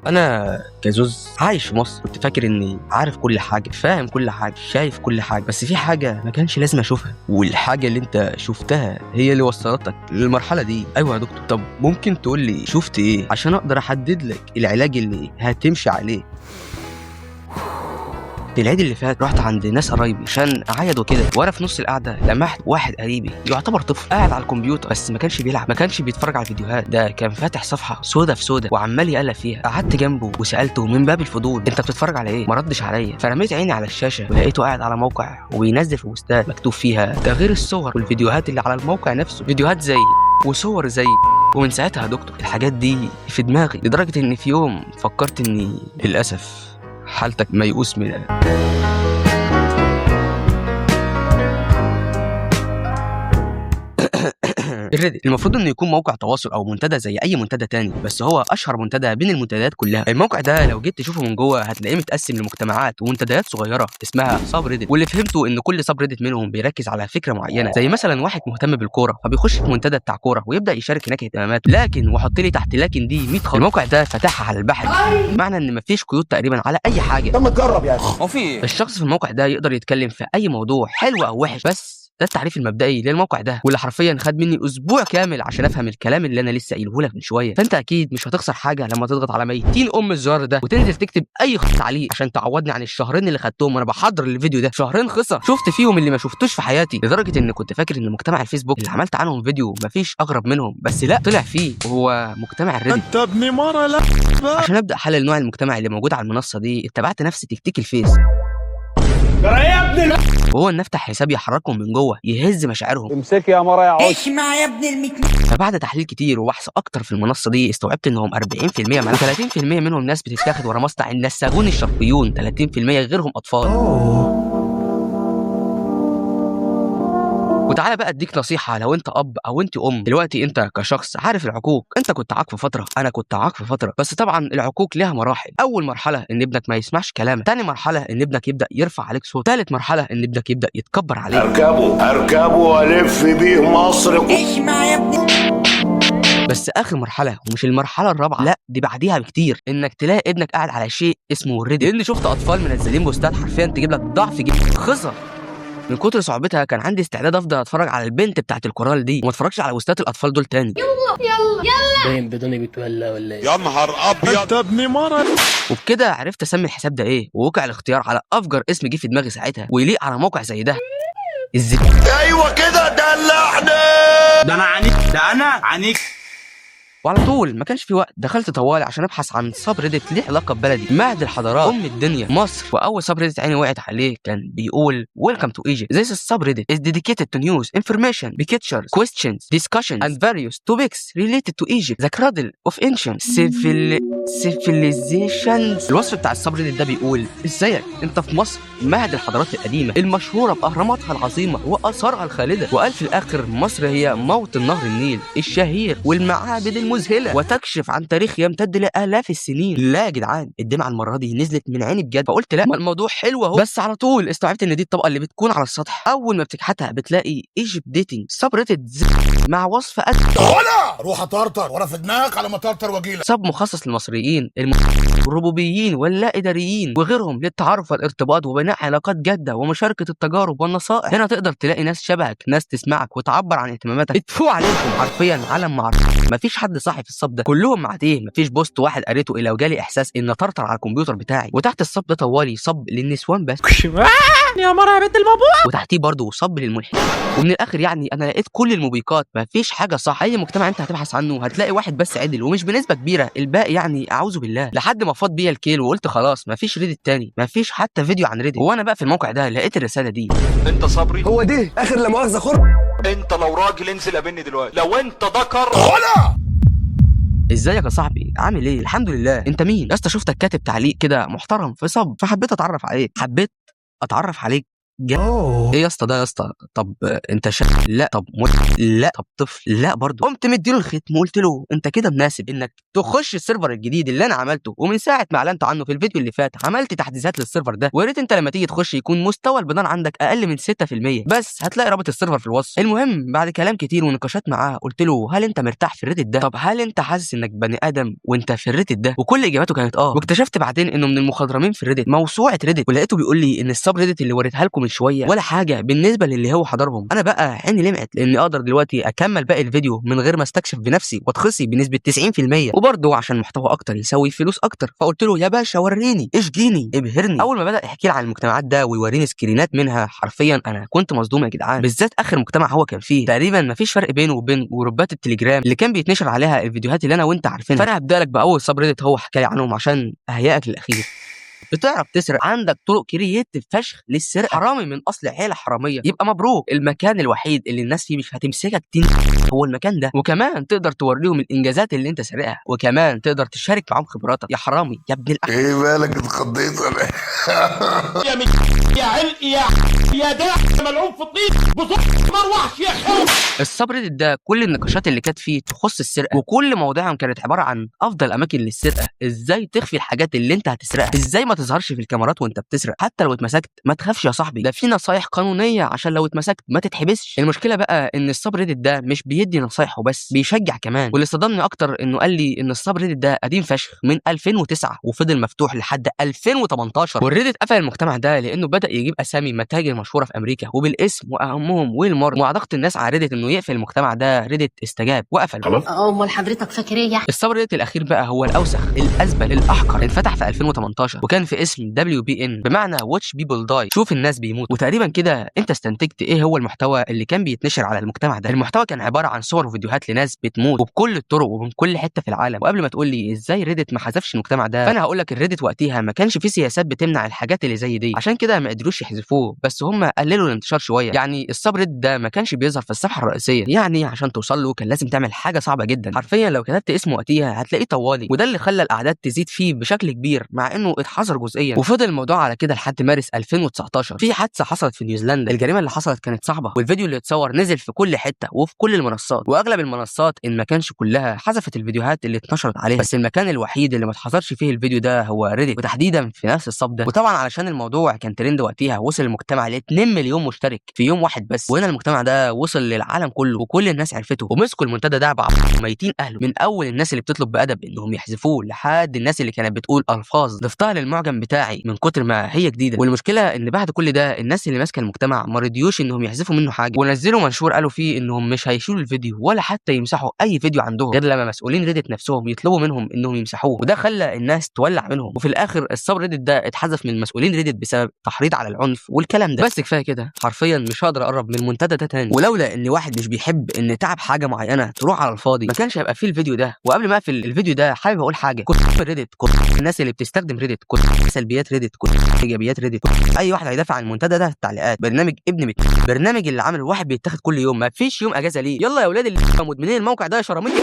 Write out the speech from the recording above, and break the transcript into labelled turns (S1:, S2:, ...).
S1: انا كزوز عايش في مصر، كنت فاكر اني عارف كل حاجه، فاهم كل حاجه، شايف كل حاجه، بس في حاجة ما كانش لازم اشوفها، والحاجة اللي انت شفتها هي اللي وصلتك للمرحلة دي. ايوه يا دكتور، طب ممكن تقول لي شفت ايه عشان اقدر احدد لك العلاج اللي هتمشي عليه؟ في العيد اللي فات رحت عند ناس قرايبي عشان اعيد وكده، وانا في نص القعدة لمحت واحد قريبي يعتبر طفل قاعد على الكمبيوتر، بس ما كانش بيلعب، ما كانش بيتفرج على الفيديوهات، ده كان فاتح صفحة سودا في سودا وعمال يقلب فيها. قعدت جنبه وسالته من باب الفضول: انت بتتفرج على ايه؟ ما ردش عليا، فرميت عيني على الشاشة ولقيته قاعد على موقع وبينزل في بوستات مكتوب فيها ده غير الصور والفيديوهات اللي على الموقع نفسه، فيديوهات زي وصور زي. ومن ساعتها يا دكتور الحاجات دي في دماغي، لدرجة ان في يوم فكرت اني للاسف حالتك ميؤوس منها. ال Reddit المفروض انه يكون موقع تواصل او منتدى زي اي منتدى تاني، بس هو اشهر منتدى بين المنتديات كلها. الموقع ده لو جيت تشوفه من جوه هتلاقيه متقسم لمجتمعات ومنتديات صغيرة اسمها subreddit، واللي فهمته ان كل subreddit منهم بيركز على فكرة معينه، زي مثلا واحد مهتم بالكورة فبيخش في منتدى بتاع كورة ويبدا يشارك هناك اهتماماته. لكن وحط لي تحت لكن دي 100 خط. الموقع ده فتحها على البحر، بمعنى ان مفيش قيود تقريبا على اي حاجة.
S2: طب ما تجرب يعني.
S3: هو في ايه؟
S1: الشخص في الموقع ده يقدر يتكلم في اي موضوع، حلو او وحش، بس ده التعريف المبدئي للموقع ده، واللي حرفيا خد مني اسبوع كامل عشان افهم الكلام اللي انا لسه قايله لك من شوية. فانت اكيد مش هتخسر حاجة لما تضغط على 200 ام الزرار ده وتنزل تكتب اي تعليق عشان تعوضني عن الشهرين اللي خدتهم وانا بحضر الفيديو ده. شهرين خسر شفت فيهم اللي ما شفتوش في حياتي، لدرجة ان كنت فاكر ان مجتمع الفيسبوك اللي عملت عنهم فيديو مفيش اغرب منهم، بس لا، طلع فيه، وهو مجتمع ال Reddit.
S4: انت ابن مرة لا.
S1: عشان ابدا احلل نوع المجتمع اللي موجود على المنصة دي اتبعت نفس تكتيك الفيس، وهو ان افتح حساب يحركهم من جوه، يهز مشاعرهم.
S3: امسك يا مرة يا عوش.
S5: اسمع يا ابن المتن.
S1: فبعد تحليل كتير وبحث اكتر في المنصة دي استوعبت انهم 40% من 30% منهم ناس بتتاخد ورا مصنع النساجون الشرقيون، 30% غيرهم اطفال. وتعالى بقى اديك نصيحة لو انت اب او انت ام. دلوقتي انت كشخص عارف العقوق، انت كنت عاق في فترة، انا كنت عاق في فترة، بس طبعا العقوق لها مراحل. اول مرحلة ان ابنك ما يسمعش كلامك، تاني مرحلة ان ابنك يبدا يرفع عليك صوت، ثالث مرحلة ان ابنك يبدا يتكبر عليك.
S2: اركبه اركبه والف بيه مصر.
S5: اسمع يا ابن.
S1: بس اخر مرحلة ومش المرحلة الرابعة، لا دي بعديها بكتير، انك تلاقي ابنك قاعد على شيء اسمه ال Reddit. لان شفت اطفال منزلين بوستات حرفيا تجيب لك ضعف جدا خسر. من كتر صعوبتها كان عندي استعداد افضل اتفرج على البنت بتاعت الكورال دي وما اتفرجش على بوستات الاطفال دول تاني.
S6: باين بدوني بتولى ولا ايه؟
S4: يا نهار ابيض، انت ابن مرة.
S1: وبكده عرفت اسمي الحساب ده ايه، ووقع الاختيار على افجر اسم جه في دماغي ساعتها ويليق على موقع زي ده: الزب.
S2: ايوه كده دلعني.
S7: ده انا عنيك، ده انا عنيك.
S1: وعلى طول ما كانش في وقت، دخلت طوالي عشان ابحث عن subreddit ليه علاقة ببلدي، مهد الحضارات، ام الدنيا، مصر. واول subreddit عيني وقعت عليه كان بيقول: Welcome to Egypt. This subreddit is dedicated to news, information, pictures, questions, discussions and various topics related to Egypt, the cradle of ancient civilizations. الوصف بتاع ال subreddit ده بيقول: ازيك، انت في مصر، مهد الحضارات القديمة المشهورة باهراماتها العظيمة واثارها الخالده. وقال في الاخر: مصر هي موطن نهر النيل الشهير والمعابد المذهلة، وتكشف عن تاريخ يمتد لالاف السنين. لا يا جدعان، الدمعة المرة دي نزلت من عيني بجد، فقلت لا، ما الموضوع حلو اهو. بس على طول استوعبت ان دي الطبقة اللي بتكون على السطح، اول ما بتكحتها بتلاقي Egypt dating subreddit مع وصف
S2: ولا روح اطرطر ورا في دماغك على ما طرطر واجيلك.
S1: sub مخصص للمصريين الربوبيين واللا اداريين وغيرهم للتعارف والارتباط وبناء علاقات جاده ومشاركة التجارب والنصائح. هنا تقدر تلاقي ناس شبهك، ناس تسمعك وتعبر عن اهتماماتك. اتفوا عليكم، حرفيا عالم معرفة، مفيش حد صاحي في ال sub ده، كلهم معتيه، مفيش post واحد قريته الا وجالي احساس ان طرطر على الكمبيوتر بتاعي. وتحت ال sub ده طوالي sub للنسوان بس،
S7: يا مرة يا بنت المبوع.
S1: وتحتيه برضه sub للملحدين. ومن الاخر يعني انا لقيت كل الموبقات، مفيش حاجة صح. اي مجتمع انت هتبحث عنه هتلاقي واحد بس عدل، ومش بنسبة كبيره، الباقي يعني اعوذ بالله. لحد ما فاض بيا الكيل وقلت خلاص مفيش Reddit تاني، مفيش حتى فيديو عن Reddit. وانا بقى في الموقع ده لقيت الرسالة دي:
S8: انت صبري؟
S9: هو ده اخر لا مؤاخذة خر.
S8: انت لو راجل انزل قابلني دلوقتي، لو انت ذكر.
S1: ازيك يا صاحبي، عامل ايه؟ الحمد لله. انت مين يا اسطى؟ شفتك كاتب تعليق كده محترم في sub، فحبيت اتعرف عليك. حبيت اتعرف عليك. ايه يا اسطى ده يا اسطى؟ طب انت لا. طب لا. طب طفل؟ لا برضه. قمت مديله الختم وقلت له انت كده مناسب انك تخش ال server الجديد اللي انا عملته، ومن ساعة ما اعلنت عنه في الفيديو اللي فات عملت تحديثات لل server ده، ويا ريت انت لما تيجي تخش يكون مستوى البيضان عندك اقل من 6% بس. هتلاقي رابط ال server في الوصف. المهم بعد كلام كتير ونقاشات معاه قلت له هل انت مرتاح في ال Reddit ده؟ طب هل انت حاسس انك بني ادم وانت في ال Reddit ده؟ وكل اجاباته كانت اه. واكتشفت بعدين انه من المخضرمين في ال Reddit، موسوعة Reddit، ولقيته بيقول لي ان ال subreddit اللي وريتها لكم من شوية ولا حاجة بالنسبة للي هو حضرهم. انا بقى عيني لمعت لاني اقدر دلوقتي اكمل باقي الفيديو من غير ما استكشف بنفسي واتخصي بنسبة 90%، وبرضه عشان محتوى اكتر يسوي فلوس اكتر. فقلت له يا باشا وريني، اشجيني، ابهرني. اول ما بدا يحكي لي عن المجتمعات ده ويوريني سكرينات منها، حرفيا انا كنت مصدوم يا جدعان، بالذات اخر مجتمع هو كان فيه تقريبا ما فيش فرق بينه وبين جروبات التليجرام اللي كان بيتنشر عليها الفيديوهات اللي انا وانت عارفينها. فانا هبدا لك باول subreddit هو حكى لي عنهم عشان اهيئك للاخير. بتعرف تسرق، عندك طرق creative فشخ للسرقه، حرامي من اصل عيله حرامية، يبقى مبروك. المكان الوحيد اللي الناس فيه مش هتمسكك هو المكان ده، وكمان تقدر توريهم الانجازات اللي انت سارقها، وكمان تقدر تشارك معاهم خبراتك يا حرامي يا ابن الأ.
S2: ايه مالك اتخضيت ولا ايه؟
S7: يا يا علق يا يا ده ملعوب في الطين بصوت مروحش يا خرب.
S1: ال subreddit ده كل النقاشات اللي كانت فيه تخص السرقة، وكل مواضيعهم كانت عبارة عن افضل اماكن للسرقه، ازاي تخفي الحاجات اللي انت هتسرقها، ازاي ما تظهرش في الكاميرات وانت بتسرق، حتى لو اتمسكت ما تخافش يا صاحبي، ده في نصايح قانونية عشان لو اتمسكت ما تتحبسش. المشكلة بقى ان ال subreddit ده مش بيدي نصايحه بس، بيشجع كمان. واللي صدمني اكتر انه قال لي ان ال subreddit ده قديم فشخ من 2009 وفضل مفتوح لحد 2018، وال Reddit قفل المجتمع ده لانه بدا يجيب اسامي متاجر مشهورة في امريكا وبالاسم واهمهم Walmart. ومع ضغط الناس على Reddit انه يقفل المجتمع ده، Reddit استجاب وقفل.
S2: خلاص.
S6: امال حضرتك فاكر ايه يعني؟
S1: ال subreddit الاخير بقى هو الاوسخ الازبل الاحقر، انفتح في 2018 وكان في اسم WPN بمعنى watch people die، شوف الناس بيموت. وتقريبا كده انت استنتجت ايه هو المحتوى اللي كان بيتنشر على المجتمع ده. المحتوى كان عبارة عن صور وفيديوهات لناس بتموت وبكل الطرق ومن كل حتة في العالم. وقبل ما تقول لي ازاي Reddit ما حذفش المجتمع ده، فانا هقول لك ال Reddit وقتها ما كانش فيه سياسات بتمنع الحاجات اللي زي دي، عشان كده ما قدروش يحذفوه، بس هم قللوا الانتشار شوية. يعني ال subreddit ده ما كانش بيظهر في الصفحة الرئيسية، يعني عشان توصل له كان لازم تعمل حاجة صعبة جدا. حرفيا لو كتبت اسمه وقتها هتلاقيه طوالي، وده اللي خلى الاعداد تزيد فيه بشكل كبير مع انه اتحظر جزئيا. وفضل الموضوع على كده لحد مارس 2019. في حادثه حصلت في نيوزيلندا، الجريمة اللي حصلت كانت صعبة، والفيديو اللي اتصور نزل في كل حتة وفي كل المنصات، واغلب المنصات ان ما كانش كلها حذفت الفيديوهات اللي اتنشرت عليها، بس المكان الوحيد اللي ما اتحظرش فيه الفيديو ده هو Reddit، وتحديدا في نفس ال sub ده. وطبعا علشان الموضوع كان ترند وقتها، وصل المجتمع ل 2 مليون مشترك في يوم واحد بس، وهنا المجتمع ده وصل للعالم كله وكل الناس عرفته، ومسكوا المنتدى ده ميتين اهله، من اول الناس اللي بتطلب بادب انهم يحذفوه لحد الناس اللي كانت بتقول الفاظ ضفتها للمعجم بتاعي من كتر ما هي جديدة. والمشكلة ان بعد كل ده الناس اللي ماسكه المجتمع ما رضيوش انهم يحذفوا منه حاجة، ونزلوا منشور قالوا فيه انهم مش هيشيلوا الفيديو ولا حتى يمسحوا اي فيديو عندهم غير لما مسؤولين Reddit نفسهم يطلبوا منهم انهم يمسحوه، وده خلى الناس تولع منهم. وفي الاخر ال subreddit ده اتحذف من مسؤولين Reddit بسبب تحريض على العنف والكلام ده. بس كفاية كده، حرفيا مش هقدر اقرب من المنتدى ده تاني، ولولا ان واحد مش بيحب ان تعب حاجة معينة تروح على الفاضي ما كانش هيبقى فيه الفيديو ده. وقبل ما اقفل الفيديو ده حابب اقول حاجة، كل Reddit، كل الناس اللي بتستخدم Reddit، كل سلبيات Reddit، كل ايجابيات Reddit، اي واحد هيدافع عن المنتدى ده في التعليقات. برنامج ابن برنامج اللي عامل واحد بيتاخد كل يوم، ما فيش يوم اجازه ليه. يلا يا اولاد اللي مدمنين الموقع ده يا شراميط.